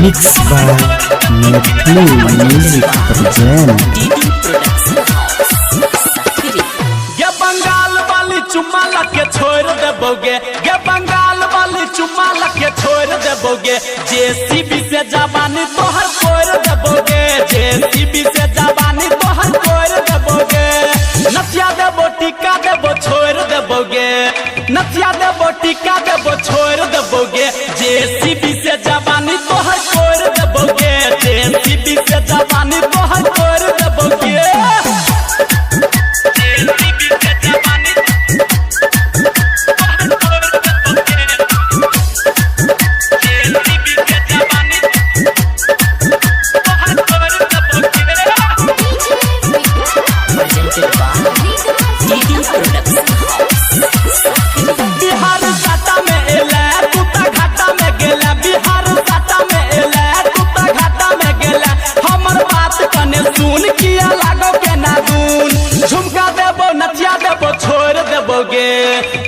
Mix by Maithili music present. DD production house Sakri. गे बंगाल वाली चुम्मा लके छोड़ देबोगे, गे बंगाल वाली चुम्मा लके छोड़ देबोगे। जेसीबी से जवानी तोहर कोर देबोगे, जेसीबी से जवानी तोहर कोर देबोगे। नथिया देबो टीका देबो छोड़ देबोगे, नथिया देबो टीका देबो छोड़ देबोगे। जेसीबी से जवानी तोहर कोर देबोगे, जेसीबी से जवानी तोहर कोर देबोगे। Presented by DD production house Sakri. Bihar साटा में एले तू त घाटा में गेले, बिहार साटा में एले तू त घाटा में गेले। हमर बात कने सुन किया लागो के ना दून। झुमका देबो नथिया देबो छोड़ देबोगे,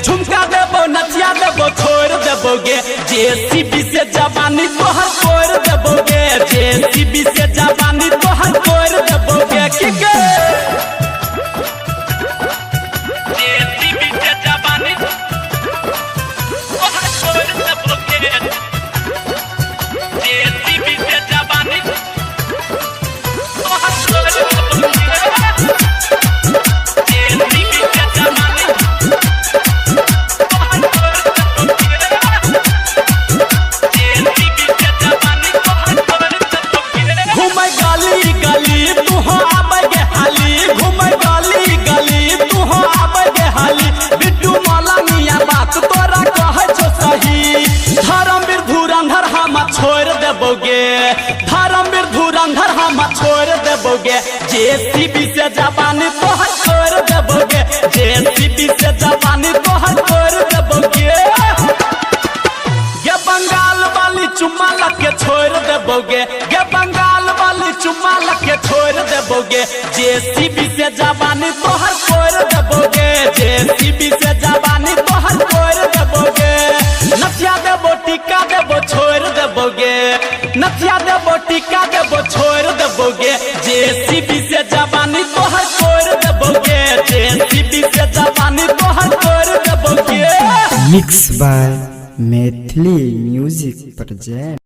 झुमका देबो नथिया देबो छोड़ देबोगे। जेसीबी से जवानी तोहर कोर देबोगे, जेसीबी से जवानी तोहर कोर देबोगे। की गे जेसीबी से जवानी तोहर कोर देबोगे, जेसीबी से जवानी तोहर कोर देबोगे, जेसीबी से जवानी तोहर कोर देबोगे, जेसीबी से जवानी तोहर कोर देबोगे। घूमै गली गली तू हो आबै गे हाली, घूमै गली गली तू हो आबै गे हाली। बिट्टू मौलानिया बात तोरा कहै छौ सही। धर्मवीर धुरंधर हम छोड़ देबोगे, धर्मवीर धुरंधर हम छोड़ देबोगे। जेसीबी से जवानी तोहर छोड़ देबोगे, जेसीबी से जवानी तोहर छोड़ देबोगे। गे बंगाल वाली चुम्मा लके छोड़ देबोगे, गे बंगाल वाली चुम्मा लके छोड़ देबोगे। जेसीबी से जवानी तोहर कोर देबोगे, जेसीबी से जवानी तोहर कोर देबोगे। नथिया देबो टीका देबो छोड़ देबोगे, नथिया देबो टीका देबो छोड़ देबोगे। जेसीबी से जवानी तोहर कोर देबोगे, जेसीबी से जवानी तोहर कोर देबोगे। Mix by Maithili music present.